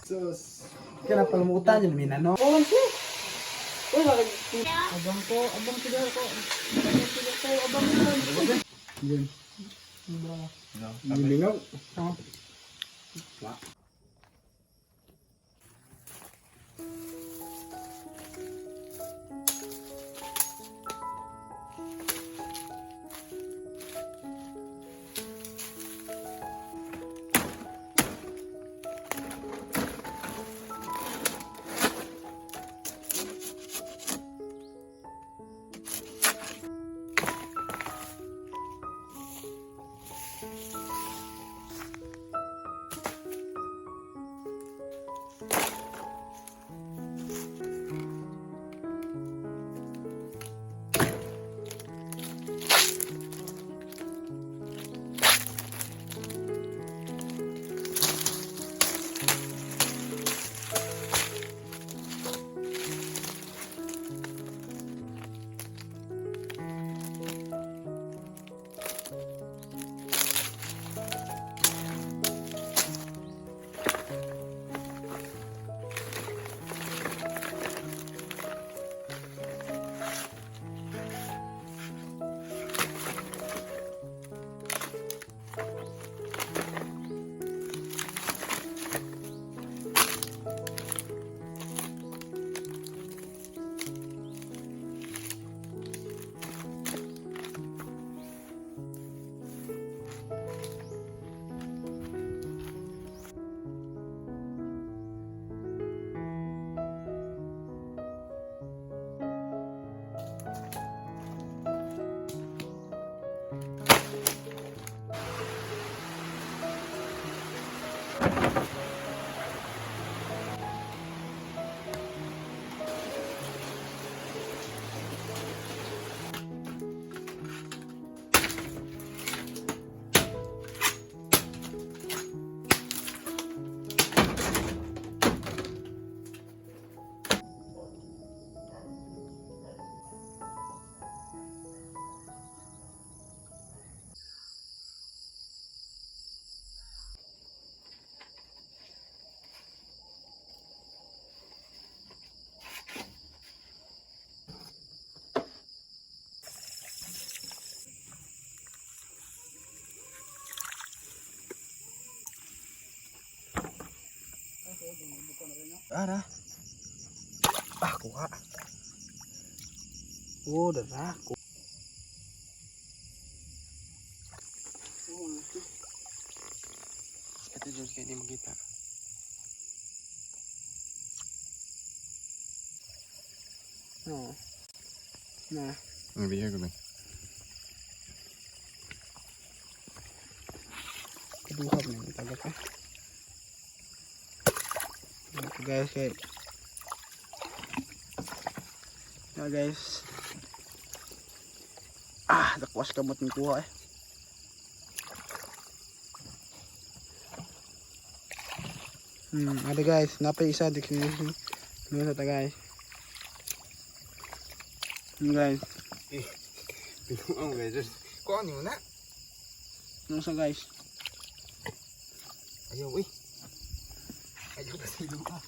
Sus. Kaya palumutan yun, minano. Oh, si. Uy, bakit? Abang ko, abang ko ko. Abang ko, abang ko. Yun. Gilingaw. Oh. Wa. Ara. Ah, kuha. Oh, dara. Ito George, kaya hindi makita. No. Na. Ang biya ko ba? Kaduhab na yung tagak eh. Ito guys, kay. Ito guys. Ah, dakwas kamot ng kuha eh. Ada guys, napa isa dik sini. Ano sa ta guys? Guys, Binuang ba George? Kuha niyo na. ano sa guys? Ayaw eh. Ayaw kasi lupa.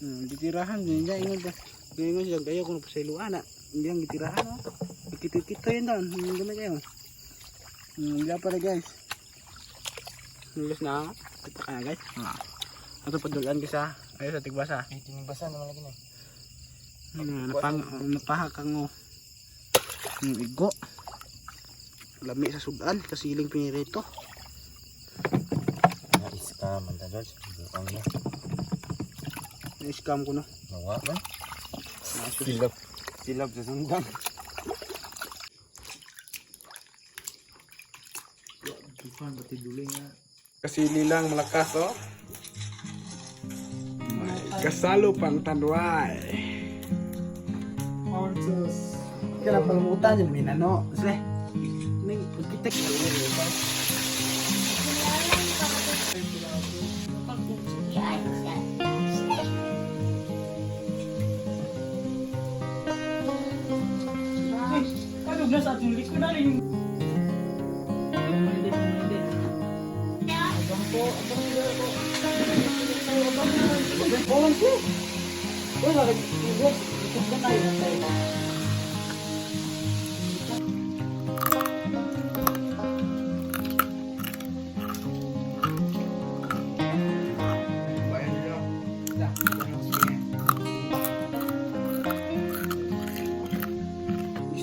Gitirahan din niya ingon ka. Ingon siya kayo kung sa iluan na. Hindi ang gitirahan oh. Kita-kita yun doon. Hindi gamay kayo. Wala pala guys. Nulis na ako. Kita ka na guys. Ah. Ato padulan ka sa ayo sa tigbasa. Ay, tinigbasa naman lagi na. Napang napahakang oh. Igo. Lami sa sudan kasiling pinirito. Na-scam man ta George. Buang na. Na-scam ko no. Nawa man. Silap. Silap sa sundang. Kasili lang malakas oh. May kasalo pang tanduay. Sus. Kaya palumutan yun minano. Sle. Ning pagkitek. Oh, siya. Uy, bakit? Ito na tayo.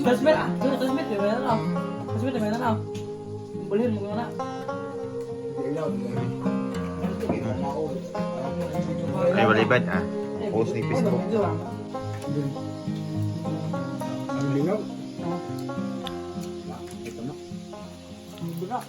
Transmit, transmit, di ba na? Transmit, di ba na? Bulhin mo na. Ay, walibad ah. Post ni Facebook. Ang linaw. Ito na.